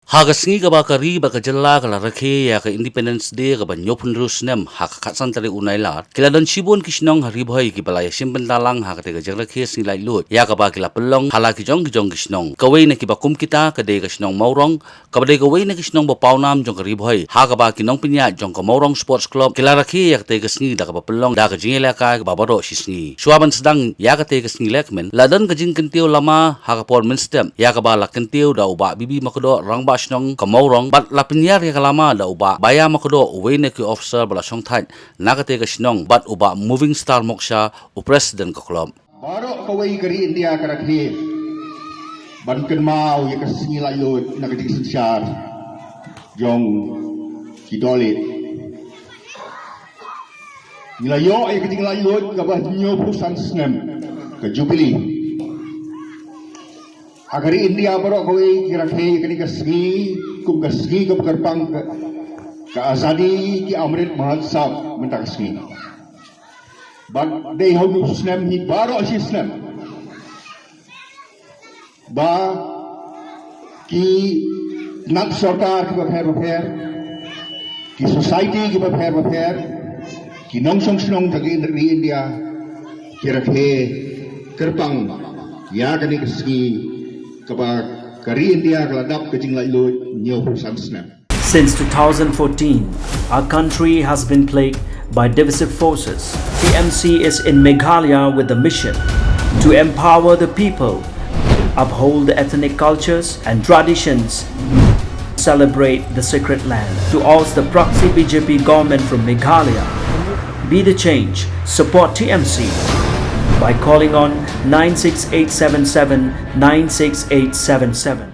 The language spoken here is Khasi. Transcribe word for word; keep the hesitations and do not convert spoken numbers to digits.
Ha ka sngi kaba ka ri bad ka jylla ka la rakhe ïa ka Independence Day kaba hynñiewphew hynriew snem ha ka khatsan tarik u Nailar, ki la don shibun ki shnong ha Ri Bhoi kiba la ïashim bynta lang ha katei ka jingrakhe sngi laitluid ïa kaba ki la pynlong ha la ki jong ki jong ki shnong. Kawei na kiba kum kita ka dei ka shnong Mawrong, kaba dei kawei na ki shnong ba pawnam jong ka Ri Bhoi, ha kaba ki nongpynïaid jong ka Mawrong Sports Club ki la rakhe ïa katei ka sngi da kaba pynlong da ka jingïalehkai kaba baroh shi sngi. Shuwa ban sdang ïa katei ka sngi lehkmen, la don ka jingkyntiew lama ha ka por mynstep, ïa kaba la kyntiew da u Bah B B Makdoh, Rangbah Shnong ka Mawrong, bad la pynïar ïa ka lama da u Bah Baya Makdoh, uwei na ki officer ba la shongthait na katei ka shnong, bad u Bah Moving Star Moksha, u president ka club. Baroh kawei ka ri India ka rakhe ban kynmaw ïa ka sngi laitluid na ka jingsynshar jong ki dohlieh. Ngi la ïoh ïa ka jinglaitluid kaba hynñiewphew san snem, ka Jubilee. Ha ka ri India baroh kawei ki rakhe ïa kane ka sngi kum ka sngi kaba kyrpang ka, ka Azadi Ka Amrit Mahotsav mynta ka sngi. Bad dei ha une u snem hi baroh shi snem ba ki tnat sorkar kiba pher bapher, ki society kiba pher bapher, ki nongshong shnong jong ka ri India ki rakhe kyrpang ïa kane ka sngi kaba ka ri India ka la dap ka jinglaitluid hynñiewphew san snem. Since two thousand fourteen, our country has been plagued by divisive forces. T M C is in Meghalaya with the mission to empower the people, uphold the ethnic cultures and traditions, celebrate the sacred land. To oust the proxy B J P government from Meghalaya, be the change, support T M C by calling on nine six eight seven seven nine six eight seven seven.